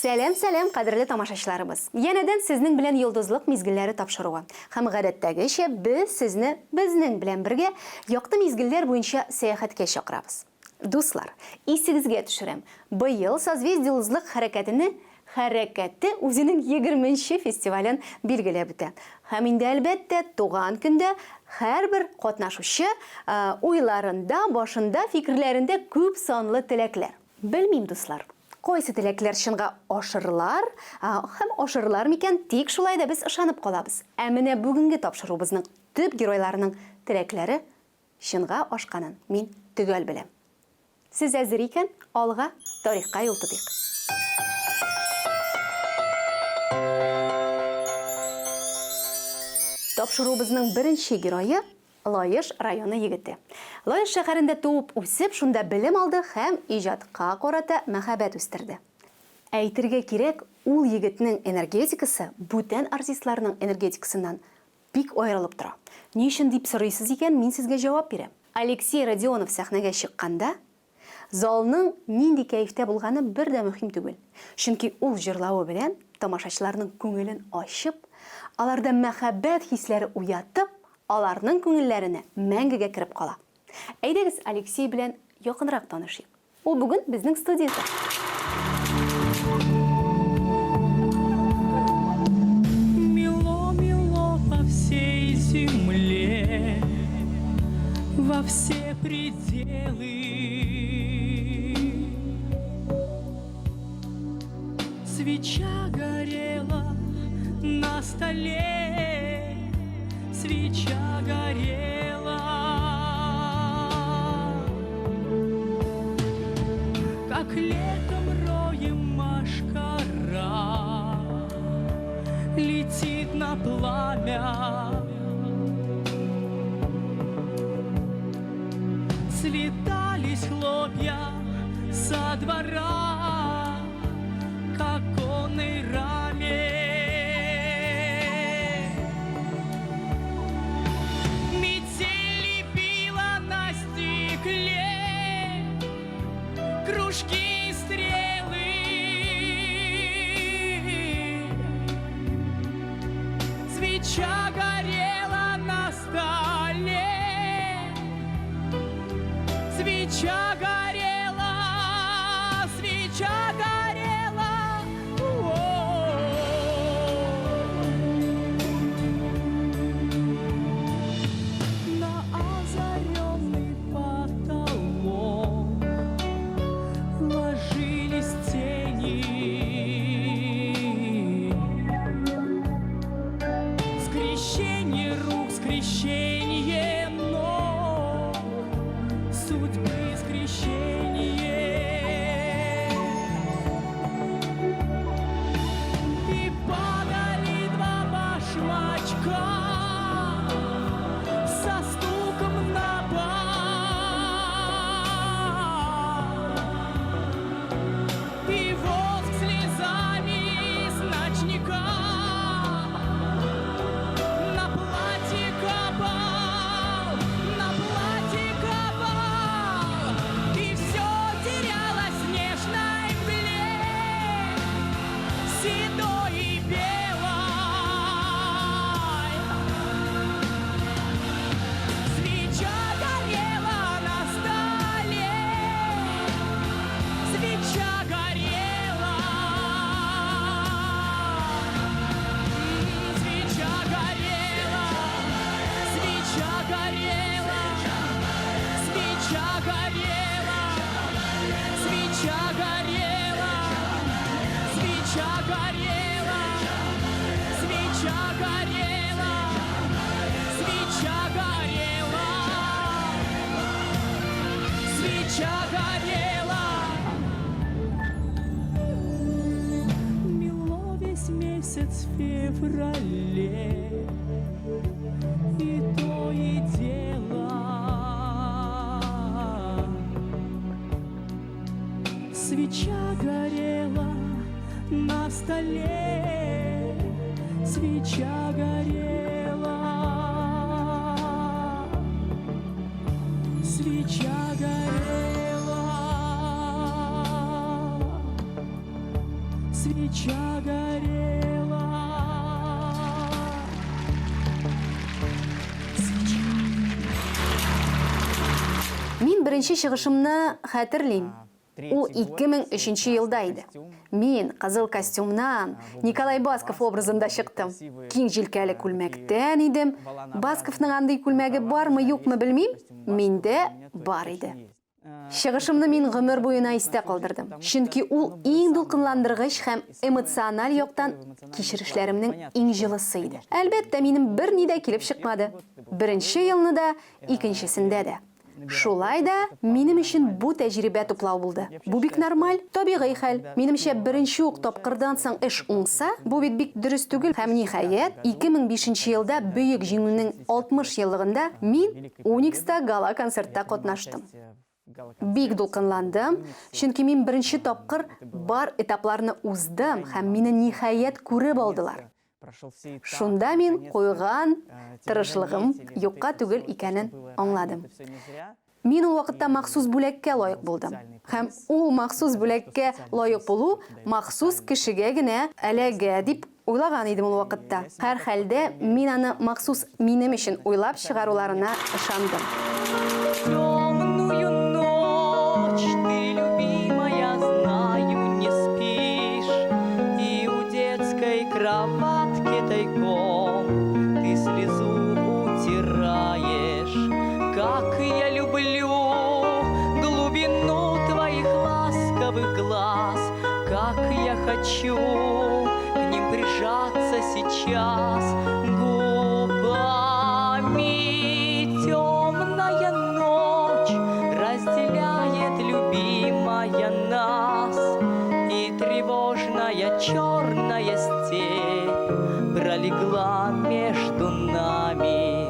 Сәлам, сәлам, кадерле тамашачыларыбыз! Янәдән сезнең белән Йолдызлык мизгелләре тапшыруы. Һәм гадәттәгечә без сезне безнең белән бергә якты мизгелләр буенча сәяхәткә чакырабыз. Дуслар, исегезгә төшерәм, быел Созвездие Йолдызлык хәрәкәтене хәрәкәте үзенең егерменче фестивален билгеләп үтә. Һәм инде, әлбәттә, туган көндә һәрбер катнашучы уйларында, башында, фикерләрендә күп санлы теләкләр. Белмим, дуслар, кайсы теләкләр чынга ашырылар һәм ашырылар микән, тик шулай да без ышанып калабыз. Ә менә бүгенге тапшыруыбызның төп геройларының теләкләре чынга ашканын мин төгәл беләм. Сез әзер икән, алга, тарихка юл тотыйк. Тапшыруыбызның беренче герое, Лаеш районы егете. Лаеш шәһәрендә туып-үсеп, шунда белем алды һәм иҗатка карата мәхәббәт үстерде. Әйтергә кирәк, ул егетнең энергетикасы бүтән артистларның энергетикасыннан бик аерылып тора. Ни өчен дип сорыйсыз икән, мин сезгә җавап бирәм. Алексей Родионов сәхнәгә чыкканда, залның нинди кәефтә булганы бер дә мөһим түгел. Чөнки ул җырлавы белән тамашачыларның күңелен ачып, аларда мәхәббәт хисләре уятып, аларның күңелләренә мәңгегә кереп кала. Әйдәгез, Алексей белән якынрак танышыйк. Ул бүген безнең студиядә. Мело, мело по всей земле, во все пределы. Свеча горела на столе, свеча горела. Как летом роем машкара летит на пламя. Слетались хлопья со двора к оконной раме. Метель лепила на стекле кружки и стрелы. Свеча горела на столе, свеча горела, свеча горела. На озаренный потолок ложились тени. Скрещение рук, скрещение ног, судьбы скрещение. И падали два башмачка со стуком на пол. И воск слезами с ночника на платье капал, на платье капал, и все терялось в нежной мгле, седой и белой. Свеча горела на столе, свеча горела, свеча горела, свеча горела, свеча горела, свеча горела, свеча горела, свеча горела, свеча горела, свеча горела. Мело весь месяц в феврале, и то и дело. Свеча горела на столе, свеча горела, свеча горела, свеча. Свеча горела. Свеча. Мин беренче чыгышымны хәтерлим. Ул 2003 елда иде. Мин кызыл костюмнан, Николай Басков образында чыктым. Киң җилкәле күлмәктән идем. Басковның андый күлмәге бармы-юкмы белмим, миндә бар иде. Чыгышымны мин гомер буена истә калдырдым, чөнки ул иң дулкынландыргыч һәм эмоциональ яктан кичерешләремнең иң җылысы иде. Әлбәттә, минем берни дә килеп чыкмады. Беренче елны да, икенчесендә дә. Шулай да, минем өчен бу тәҗрибә туплау булды. Бу бик нормаль, табигый хәл. Минемчә, беренче үк тапкырдан соң эш уңса, бу бит бик дөрес түгел һәм, ниһаять, 2005 нче елда Бөек Җиңүнең 60 еллыгында мин Уникста гала-концертта катнаштым. Бик дулкынландым, чөнки мин беренче тапкыр бар этапларны уздым һәм мине ниһаять күреп алдылар. Шунда мин куйган тырышлыгым юкка түгел икәнен аңладым. Мин ул вакытта махсус бүләккә лаек булдым. Һәм ул махсус бүләккә лаек булу махсус кешегә генә эләгә дип уйлаган идем ул вакытта. Һәрхәлдә, мин аны махсус минем өчен уйлап чыгаруларына ышандым. Темную ночь ты, любимая, знаю, не спишь, И у детской кроватки тайком ты слезу утираешь. Как я люблю глубину твоих ласковых глаз, Как я хочу к ним прижаться сейчас губами. Темная ночь разделяет любимая нас, И тревожная черная степь пролегла между нами.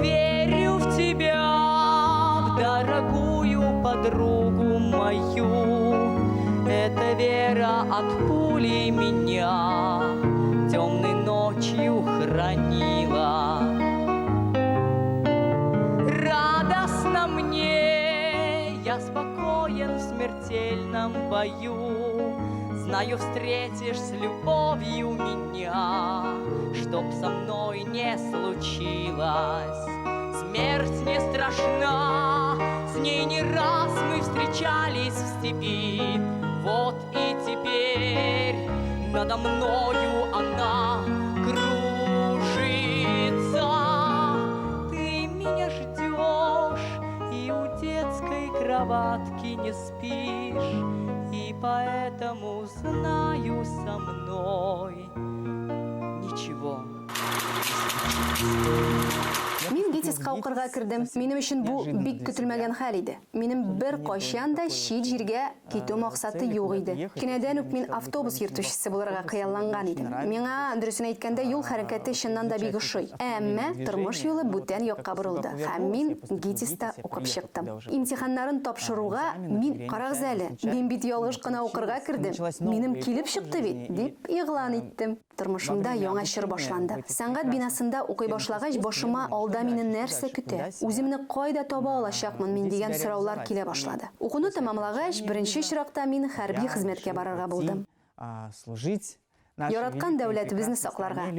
Верю в тебя, в дорогую подругу мою. Эта вера от пули меня темной ночью хранила. Радостно мне, я спокоен в смертельном бою. Знаю, встретишь с любовью меня, чтоб со мной не случилось. Смерть не страшна, с ней не раз мы встречались в степи. Вот и теперь надо мною она кружится. Ты меня ждешь и у детской кроватки не спишь, и поэтому знаю со мной ничего. Мин ГИТИСка укырга кердем. Минем өчен бу бик көтелмәгән хәл иде. Минем беркайчан да чит җиргә китү максаты юк иде. Кечкенәдән үк мин автобус йөртүчесе булырга хыялланган идем. Миңа, дөресен әйткәндә, юл хәрәкәте чыннан да бик ошый. Әмма тормыш юлы бүтән якка борылды һәм мин ГИТИСта укып чыктым. Имтиханнарын тапшыруга мин, Карагыз әле, мин бит ялгыш кына укырга кердем, минем килеп чыкты бит, дип игълан иттем. Тормышымда яңа чор башланды. Сәнгать бинасында укый башлагач, башыма алда мине нәрсә көтә, үземне кайда таба алачакмын мин дигән сораулар килә башлады. Укуны тәмамлагач, беренче чиракта мин хәрби хезмәткә барырга булдым. Яраткан дәүләтебезне сакларга.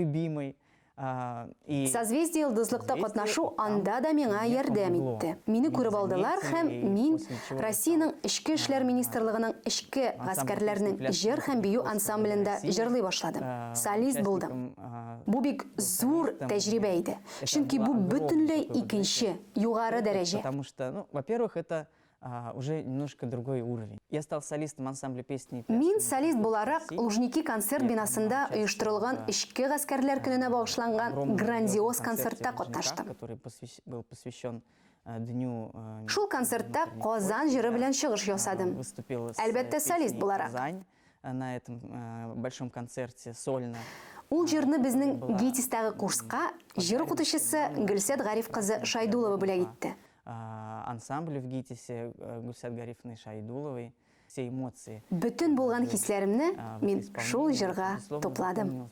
Созвездие-Йолдызлыкта катнашу анда да миңа ярдәм итте. Мине күреп алдылар һәм мин Россиянең Эчке эшләр министрлыгының эчке гаскәрләрнең җыр һәм бию ансамблендә җырлый башладым, солист булдым. Бу бик зур тәҗрибә иде, чөнки бу бөтенләй икенче, югары дәрәҗә. Уже немножко другой уровень. Я стал солистом ансамбля песни и пляски. Мин солист буларак Лужники концерт бинасында оештырылган Эчке гаскәрләр көненә багышланган грандиоз концертта катнаштым. Который был посвящен дню Шул концертта Казан җыры белән чыгыш ясадым. Әлбәттә, солист буларак. На этом большом концерте сольно. Ул җырны безнең ГИТИСтагы курска җыр укытучысы Гөлсәт Гариф кызы Шайдулова бүләк итте. Ансамбле в ГИТИСе Гульсат Гарифовны Шайдуловой. Все эмоции. Бөтен булган хисләремне мин шул җырга тупладым.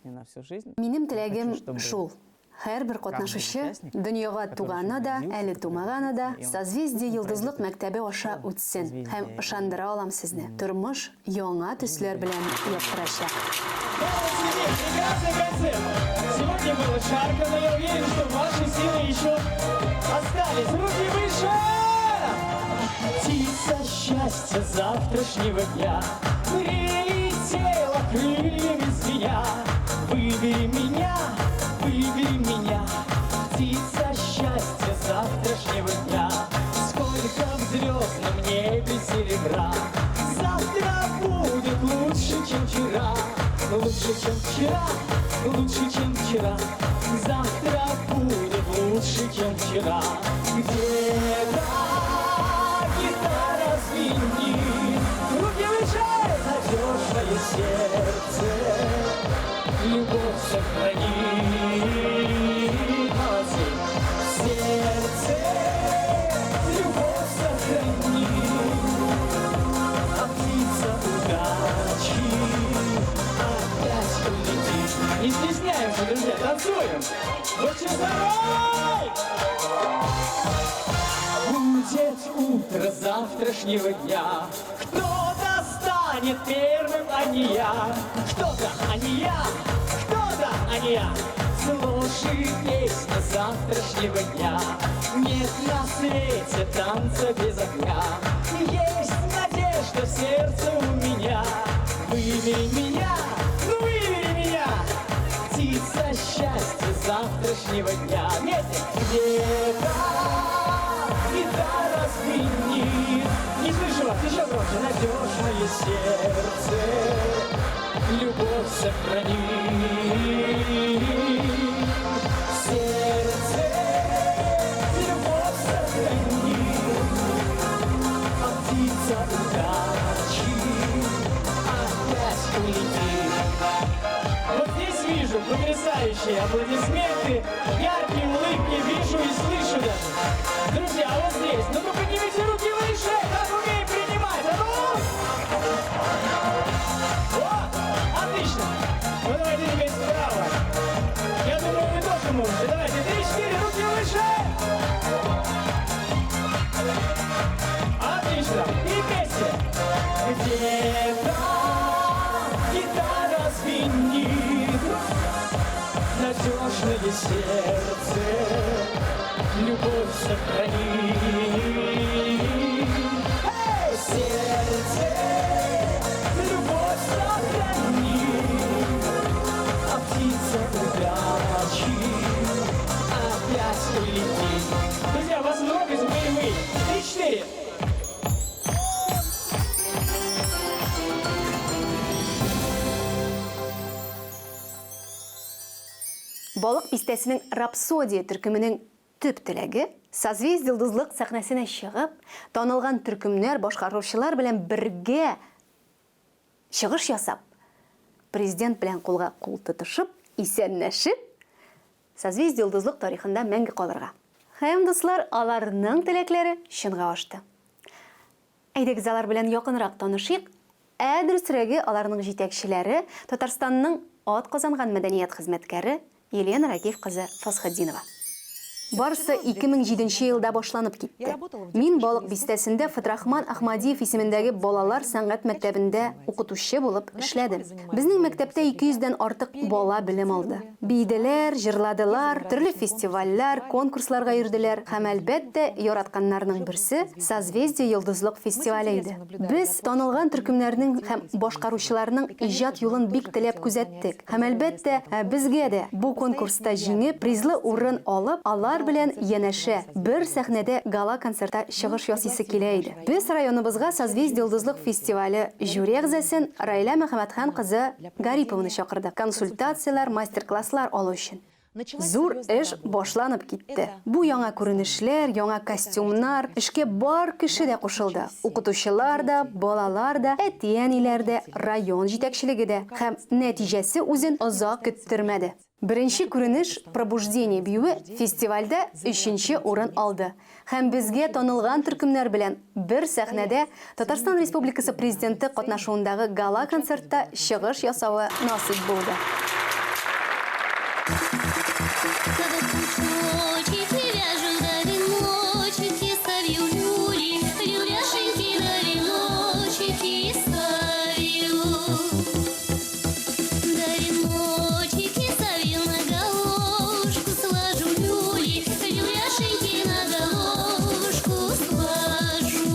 Минем теләгем шул. Һәрбер катнашучы, дөньяга туганы да, әле тумаганы да, Созвездие-Йолдызлык мәктәбе аша үтсен һәм ышандыра алам сезне, тормыш яңа төсләр белән яктырачак. Прекрасный концерт! Сегодня было жарко, но я уверен, что ваши силы еще остались. Руки выше! Птица счастья завтрашнего дня Прилетела крыльями звеня. Выбери меня, выбери меня, Птица счастья завтрашнего дня. Сколько в звездном небе серебра, Завтра будет лучше, чем вчера, Лучше, чем вчера, лучше, чем вчера. Завтра будет лучше, чем вчера. Где-то гитара звенит, Руки выше, надежное сердце, Любовь сохранит. Молодцы. Сердце, любовь сохранит, А птица удачи опять улетит. Не стесняемся, друзья, танцуем! Будьте здоровы! Будет утро завтрашнего дня. Кто-то станет первым, а не я. Кто-то, а не я. Кто-то, а не я. Слушай песню завтрашнего дня. Нет на свете танца без огня. Есть надежда в сердце у меня. Выбери меня, ну выбери меня. Птица счастья завтрашнего дня. Вместе где-то гитара звенит. Не слышу вас, еще громче. Надежное сердце, любовь сохранит. Сердце, любовь сохранит. А птица удачи опять улетит. Вот здесь вижу потрясающие аплодисменты, яркие улыбки вижу и слышу даже. Друзья, а вот здесь, ну-ка поднимите руки выше, как умеем принимать, а ну! О, отлично! Ну давайте теперь справа. Я думаю, вы тоже можете. Давайте, 3-4, руки выше! Отлично! И вместе! Где-то гитара звенит, надежное сердце, любовь сохранит. Эй, сердце, любовь сохранит, а птица удачи опять улетит. Друзья, вас много, теперь мы. 3-4. Балык бистәсенең Рапсодия төркеменең төп теләге, Созвездие-Йолдызлык сәхнәсенә чыгып, танылган төркемнәр, башкаручылар белән бергә чыгыш ясап, президент белән кулга кул тотышып, исәнләшеп, Созвездие-Йолдызлык тарихында мәңге калырга. Һәм, дуслар, аларның теләкләре чынга ашты. Әйдәгез алар белән якынрак танышыйк, ә дөресрәге аларның җитәкчеләре, Татарстанның атказанган мәдәният хезмәткәре Елена Ракиф кызы Фасхетдинова. Барысы 2007 нче елда башланып китте. Мин Балык Бистәсендә Фатрахман Ахмадиев исемендәге балалар сәнгать мәктәбендә укытучы булып эшләдем. Безнең мәктәптә 200 дән артык бала белем алды. Биеделәр, җырладылар, төрле фестивальләр, конкурсларга йөрделәр һәм, әлбәттә, яратканнарның берсе, Созвездие-Йолдызлык фестивале иде. Без танылган төркемнәрнең һәм башкаручыларның иҗат юлын бик теләп күзәттек. Һәм, әлбәттә, безгә дә бу конкурста җиңеп, призлы урын алып, алар белән янәшә, бер сәхнәдә гала-концертта чыгыш ясыйсы килә иде. Без районыбызга Созвездие-Йолдызлык фестивале жюри әгъзасын Раилә Мөхәммәтхан кызы Гарипованы чакырдык, консультацияләр, мастер-класслар алу өчен. Зур эш башланып китте. Бу яңа күренешләр, яңа костюмнар, эшкә бар кеше дә кушылды, укытучылар да, балалар да, әти-әниләр дә, район җитәкчелеге дә. Һәм нәтиҗәсе үзен озак көттермәде. Беренче күренеш, Пробуждение биюе фестивальдә өченче урын алды һәм безгә танылган төркемнәр белән бер сәхнәдә Татарстан Республикасы Президенты катнашуындагы гала-концертта чыгыш ясавы насыйп булды. Носочки вяжу, да веночки ставлю, люли, люляшеньки, да веночки ставлю. Да веночки ставлю на головушку, сложу люли, люляшеньки на головушку сложу.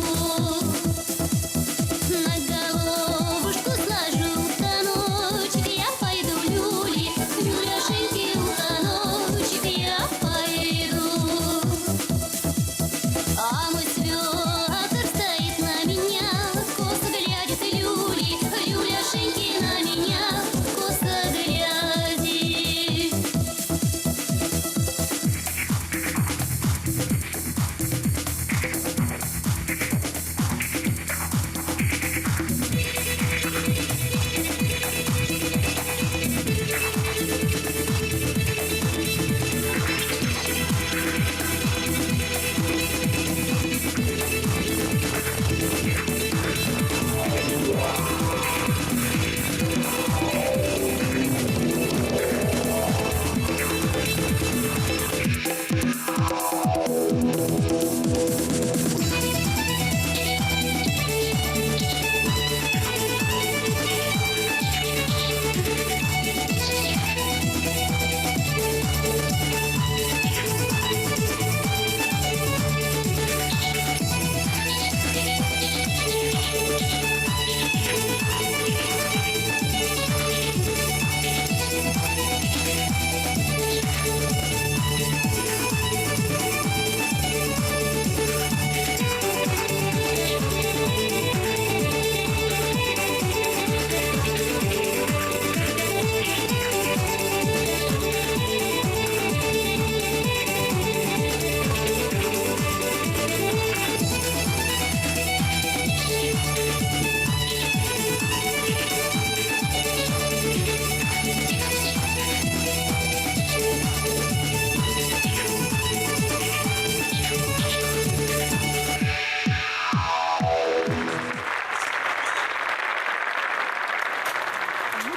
На головушку сложу таночек, я пойду, люли, люляшеньки, у таночек я пойду. А мой свекор стоит на меня, косо глядит, люли, люляшеньки на меня, косо глядит.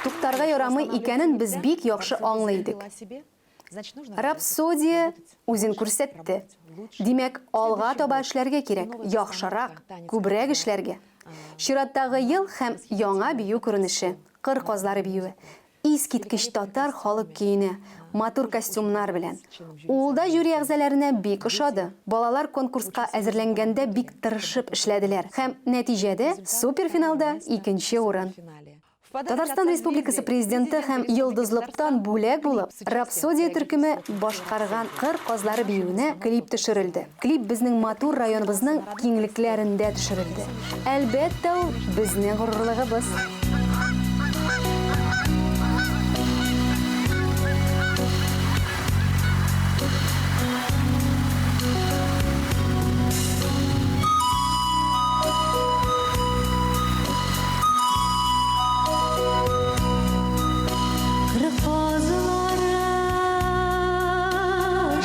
Туктарга ярамый икәнен без бик яхшы аңлый идек. Рапсодия үзен күрсәтте. Димәк, алга таба эшләргә кирәк, яхшырак, күбрәк эшләргә. Чираттагы ел һәм яңа бию күренеше, Кыр казлары биюе. Искиткеч татар халык көенә, матур костюмнар белән. Ул да жюри әгъзаларына бик ошады. Балалар конкурска әзерләнгәндә бик тырышып эшләделәр һәм нәтиҗәдә суперфиналда икенче урын. Татарстан Республикасы Президенты һәм Йолдызлыктан бүләк булып, Рапсодия төркеме башкарган Кыр казлары биюенә клип төшерелде. Клип безнең матур районыбызның киңлекләрендә төшерелде. Әлбәттә, ул безнең горурлыгыбыз. Кыр казлары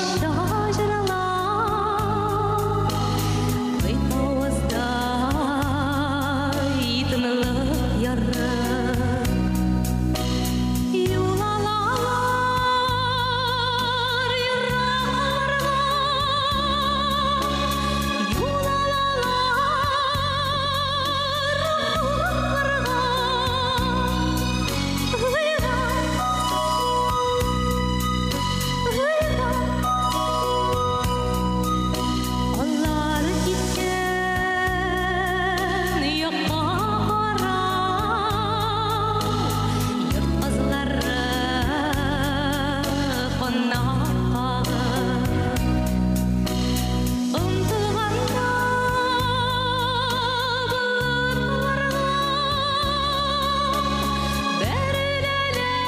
шаҗрала, Кайтавыздай тынлык ярып. Юл алалар еракларга, Юл алалар еракларга. Гыйбат, гыйбат. Алар киткән якка карап, Йорт казлары канат кагып, Омтылганда болытларга Бәреләләр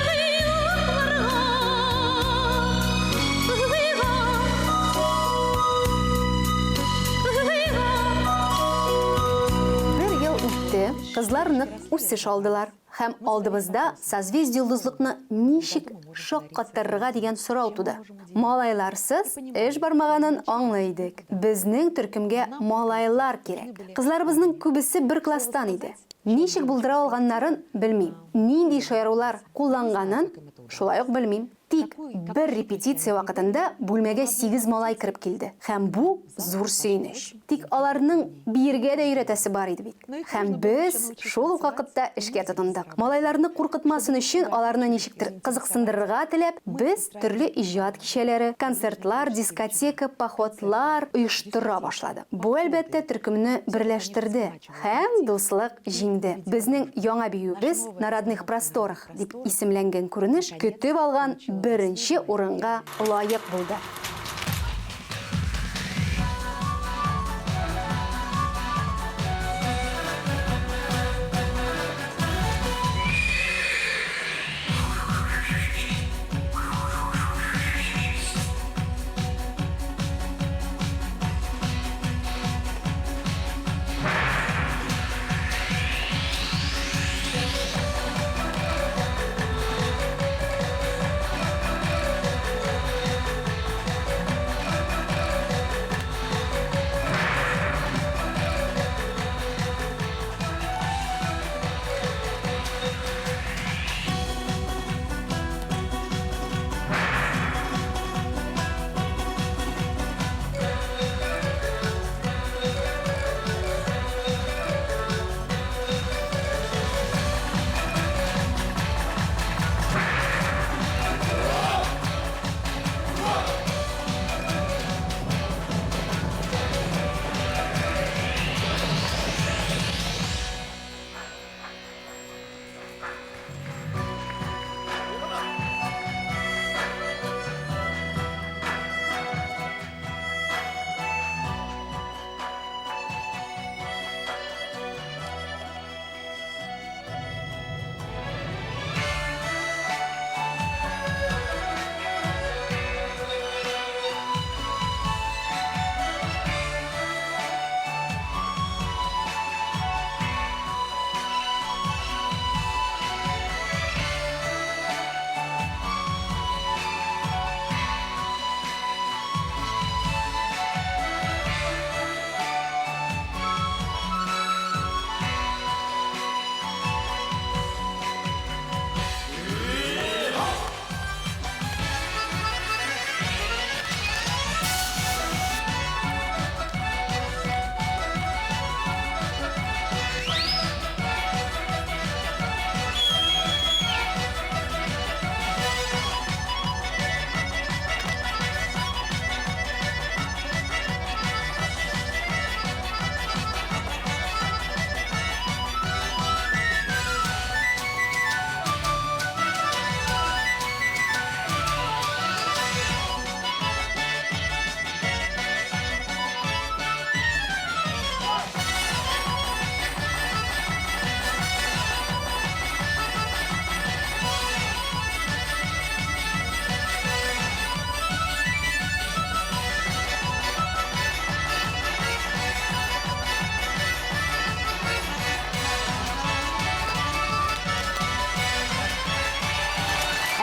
кыюларга. Гыйбат, гыйбат. Бер ел үтте, кызлар нык үсеш алдылар һәм алдыбызда Созвездие-Йолдызлыкны ничек шаккатырырга дигән сорау туды. Малайларсыз эш бармаганын аңлый идек. Безнең төркемгә малайлар кирәк. Кызларыбызның күбесе бер класстан иде. Ничек булдыра алганнарын белмим. Нинди шаярулар кулланганын шулай ук белмим. Тик бер репетиция вакытында бүлмәгә сигез малай кереп килде, һәм бу, зур сөенеч. Тик аларның биергә дә өйрәтәсе бар иде бит. Һәм без шул ук вакытта эшкә тотындык. Малайларны куркытмасын өчен, аларны ничектер кызыксындырырга теләп, без төрле иҗат кичәләре, концертлар, дискотека, походлар оештыра башладык. Бу, әлбәттә, төркемне берләштерде, һәм дуслык җиңде. Безнең яңа биюебез На родных просторах. Дип исемләнгән күренеш көтеп алган беренче урынга лаек булды.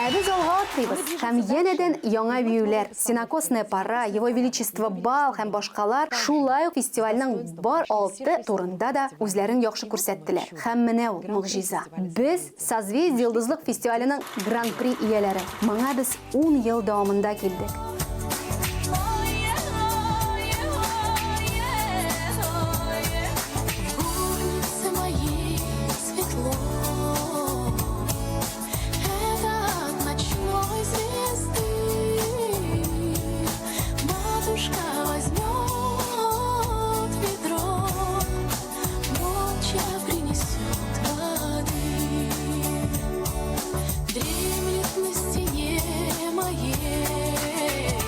Ә без алга атлыйбыз һәм янәдән яңа биюләр, Сенокосная пора, Его Величество бал һәм башкалар шулай ук фестивальнең бар алты турында да үзләрен яхшы күрсәттеләр. Һәм менә ул, могҗиза. Без, Созвездие йолдызлык фестиваленең Гран-при ияләре. Моңа без ун ел дәвамында килдек. Дремлет на стене моей.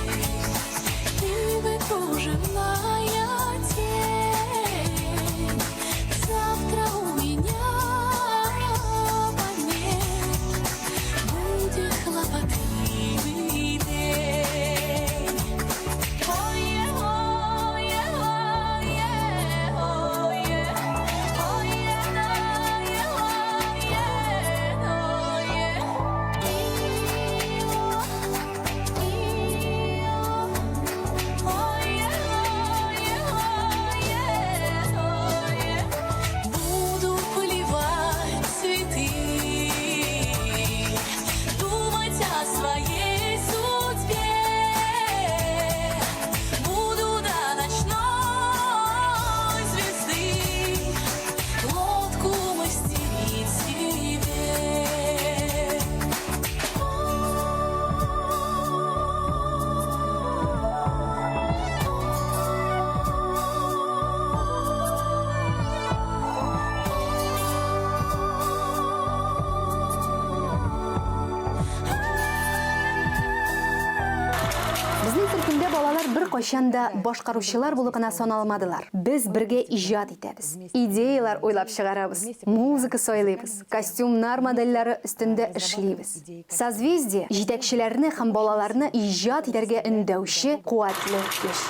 беркайчан да башкаручылар булып кына саналмадылар. Без бергә иҗат итәбез, идеяләр уйлап чыгарабыз, музыка сайлыйбыз, костюмнар модельләре өстендә эшлибез. Созвездие, җитәкчеләрне һәм балаларны иҗат итәргә өндәүче куәтле көч.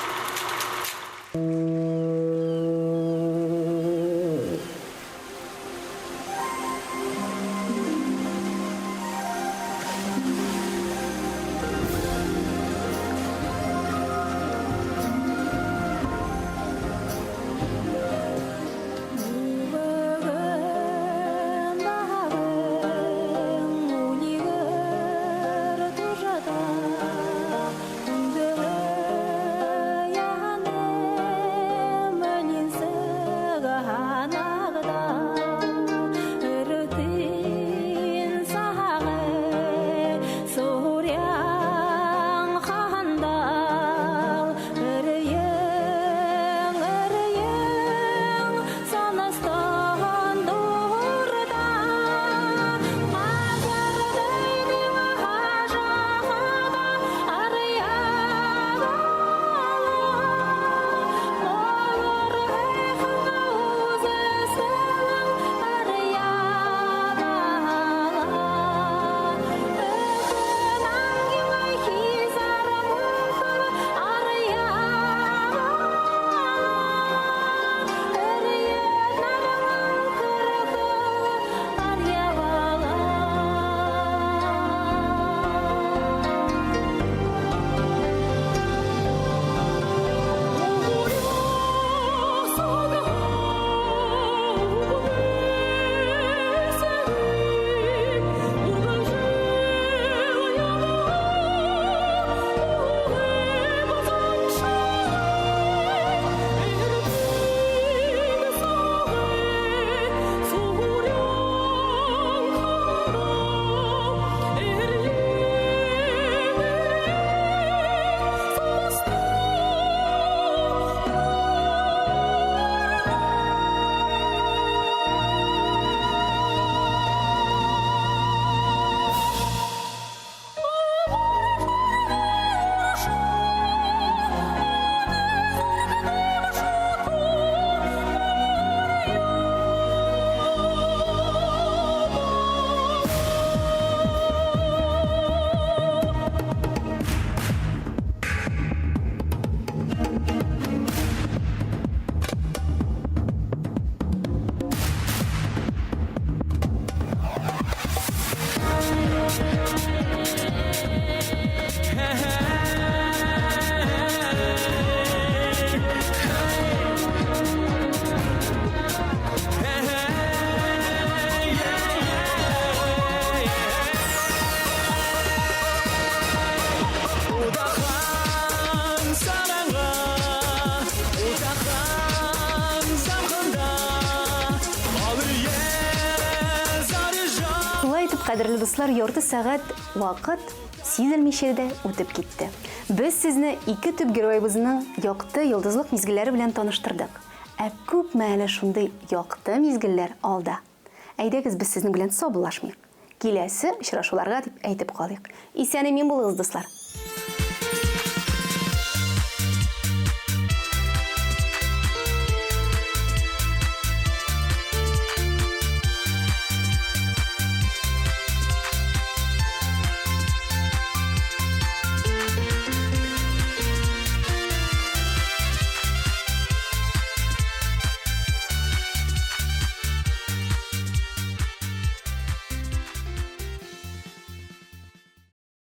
Шулай итеп, кадерле дуслар, ярты сәгать вакыт сизелмичә дә үтеп китте. Без сезне ике төп героебызның якты йолдызлык мизгелләре белән таныштырдык. Ә күпме әле шундый якты мизгелләр алда. Әйдәгез, без сезнең белән саубуллашмыйк. Киләсе очрашуларга дип әйтеп калыйк. Исән-имин булыгыз, дуслар!